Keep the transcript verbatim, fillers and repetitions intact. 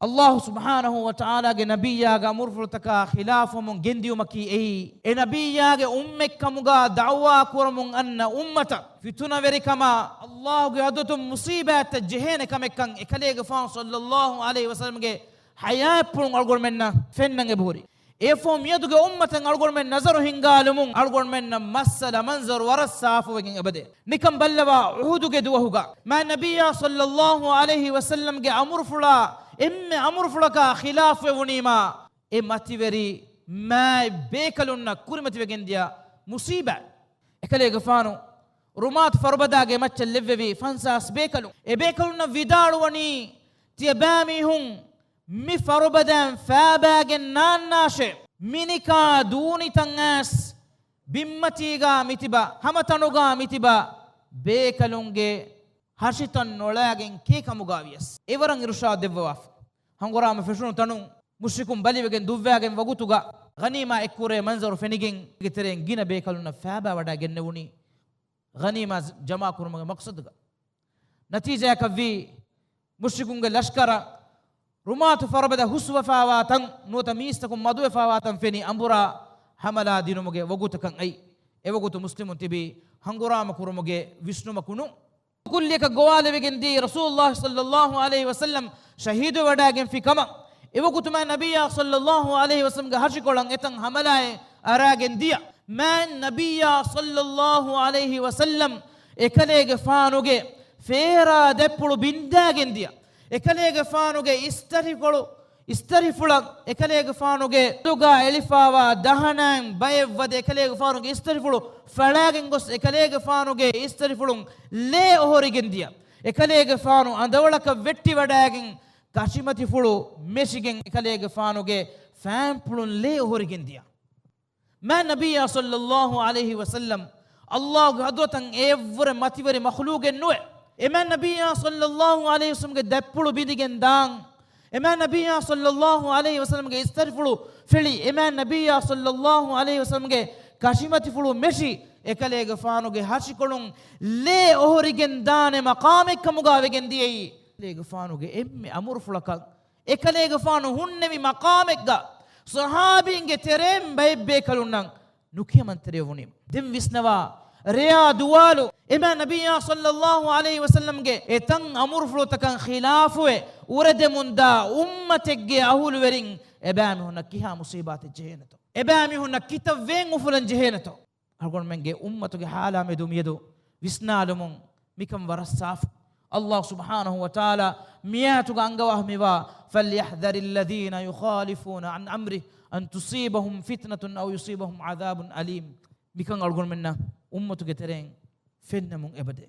އައްލާހު ސުބްޙާނަހު ވަ ތަޢާލާގެ ނަބިއްޔާގެ އަމުރުފުޅުތަކާ ޚިލާފުވަމުން ގެންދިޔުމަކީ އެއީ، އެ ނަބިއްޔާގެ އުއްމަތްކަމުގާ ދަޢުވާ ކުރަމުން އަންނަ އުއްމަތަށް ފިތުނަވެރިކަމާ، އައްލާހުގެ ޙަޟްރަތުން މުޞީބާތްތައް ޖެހޭނެ ކަމެއްކަން އެކަލޭގެފާނު ޞައްލައްލާހު ޢަލައިހި ވަސައްލަމްގެ ޙަޔާތްޕުޅުން އަޅުގަނޑުމެންނަށް ފެންނަން އެބަހުރި. އެއަށްފަހު މިއަދުގެ އުއްމަތަށް އަޅުގަނޑުމެން ނަޒަރު ހިންގާލުމުން އަޅުގަނޑުމެންނަށް މައްސަލަ މަންޒަރު ވަރަށް ސާފުވެގެން އެބަދޭ. ނިކަން ބައްލަވާ، އުޙުދުގެ ދުވަހުގަ މާތް ނަބިއްޔާ ޞައްލައްލާހު ޢަލައިހި ވަސައްލަމްގެ އަމުރުފުޅާ އެންމެ އަމުރުފުޅަކާ ޚިލާފުވެވުނީމާ، އެ މަތިވެރި މާތް ބޭކަލުންނަށް ކުރިމަތިވެގެންދިޔަ މުޞީބާތް. އެކަލޭގެފާނު ރުމާތު ފަރުބަދާގެ މައްޗަށް ލެއްވެވި ފަންސާސް ބޭކަލުން. އެ ބޭކަލުންނަށް ވިދާޅުވަނީ، ތިޔަބައިމީހުން މި ފަރުބަދައިން ފައިބާގެން ނާންނާށޭ. މިނިކާ ދޫނިތައް އައިސް ބިންމަތީގާ މިތިބަ، ހަމަތަނުގާ މިތިބަ ބޭކަލުންގެ ހަށިތައް ނޮޅާގެން ކޭ ކަމުގާ ވިޔަސް. އެވަރަށް އިރުޝާދު ދެއްވަވާފަ. ހަނގުރާމަ ފެށުނު ތަނުން މުޝްރިކުން ބަލިވެގެން ދުއްވާގެން ވަގުތުގަ ޣަނީމާ އެއްކުރޭ މަންޒަރު ފެނިގެން އޭގެ ތެރެއިން ގިނަ ބޭކަލުންނަށް ފައިބާވަޑައިގެންނެވުނީ ޣަނީމާ ޖަމާކުރުމުގެ މަޤްޞަދުގަ. ނަތީޖާއަކަށްވީ، މުޝްރިކުންގެ ލަޝްކަރަށް ރުމާތު ފަރުބަދަ ހުސްވެފާވާ ތަން ނުވަތަ މީސްތަކުން މަދުވެފާވާ ތަން ފެނި އަނބުރާ ހަމަލާ ދިނުމުގެ ވަގުތަކަށް އައި. އެވަގުތު މުސްލިމުން ތިބީ ހަނގުރާމަ ކުރުމުގެ ވިސްނުމަކު ނޫން. ކުއްލިއަކަށް ގޮވާލެވިގެން ދިޔައީ ރަސޫލުﷲ ޞައްލައްލާހު ޢަލައިހި ވަސައްލަމް ޝަހީދުވެވަޑައިގެންފި ކަމަށް. އެވަގުތު މާތް ނަބިއްޔާ ޞައްލައްލާހު ޢަލައިހި ވަސައްލަމްގެ ހަށިކޮޅަށް އެތަން ހަމަލާއެއް އަރާގެން ދިޔަ. މާތް ނަބިއްޔާ ޞައްލައްލާހު ޢަލައިހި ވަސައްލަމް އެކަލޭގެފާނުގެ ފޭރާ ދަތްޕުޅު ބިންދާގެން ދިޔަ. އެކަލޭގެފާނުގެ އިސްތަށިފުޅު، އިސްތަށިފުޅަށް އެކަލޭގެފާނުގެ އުޑުގާ އެޅިފާވާ ދަހަނައިން ބައެއް ވަދެ އެކަލޭގެފާނުގެ އިސްތަށިފުޅު ފަޅާގެން ގޮސް އެކަލޭގެފާނުގެ އިސްތަށިފުޅުން ލޭ އޮހޮރިގެން ދިޔަ. އެކަލޭގެފާނު އަނދަވަޅަކަށް ވެއްޓިވަޑައިގެން ކަށިމަތިފުޅު މެށިގެން އެކަލޭގެފާނުގެ ފައިންޕުޅުން ލޭ އޮހޮރިގެން ދިޔަ. މާތް ނަބިއްޔާ ޞައްލައްލާހު ޢަލައިހި ވަސައްލަމް އައްލާހުގެ ޙަޟްރަތަށް އެއަށްވުރެ މަތިވެރި މަޚްލޫޤެއް ނުވެ. އެ މާތް ނަބިއްޔާ ޞައްލައްލާހު ޢަލައިހި ވަސައްލަމްގެ ދަތްޕުޅު ބިނދިގެން ދާން، އެ މާތް ނަބިއްޔާ ޞައްލައްލާހު ޢަލައިހި ވަސައްލަމްގެ އިސްތަށިފުޅު ފެޅި، އެ މާތް ނަބިއްޔާ ޞައްލައްލާހު ޢަލައިހި ވަސައްލަމްގެ ކަށިމަތިފުޅު މެށި، އެކަލޭގެފާނުގެ ހަށިކޮޅުން ލޭ އޮހޮރިގެން ދާނެ މަޤާމެއް ކަމުގާ ވެގެން ދިޔައީ. އެކަލޭގެފާނުގެ އެންމެ އަމުރުފުޅަކަށް އެކަލޭގެފާނު ހުންނެވި މަޤާމެއްގަ ޞަޙާބީންގެ ތެރެއިން ބައެއް ބޭކަލުންނަށް ނުކިޔަމަންތެރިވެވުނީ. ދެން ވިސްނަވާ، ރެޔާ ދުވާލު އެ މާތް ނަބިއްޔާ ޞައްލައްލާހު ޢަލައިހި ވަސައްލަމްގެ އެތަން އަމުރުފުޅުތަކަށް ޚިލާފުވެ އުރެދެމުންދާ އުއްމަތެއްގެ އަހުލުވެރިން އެބައިމީހުންނަށް ކިހާ މުޞީބާތެއް ޖެހޭނެތޯ؟ އެބައިމީހުންނަށް ކިތައް ވޭން އުފުލަން ޖެހޭނެތޯ؟ އަޅުގަނޑުމެންގެ އުއްމަތުގެ ޙާލާ މެދު މިއަދު ވިސްނާލުމުން މިކަން ވަރަށް ސާފު. އައްލާހު ސުބްޙާނަހު ވަ ތަޢާލާ މިއާޔަތުގަ އަންގަވާ މިވާ، فَلْيَحْذَرِ الَّذِينَ يُخَالِفُونَ عَنْ أَمْرِهِ أَنْ تُصِيبَهُمْ فِتْنَةٌ أَوْ يُصِيبَهُمْ عَذَابٌ أَلِيمٌ. މިކަން އަޅުގަނޑުމެންނަށް އުއްމަތުގެ ތެރެއިން ފެންނަމުން އެބަދޭ.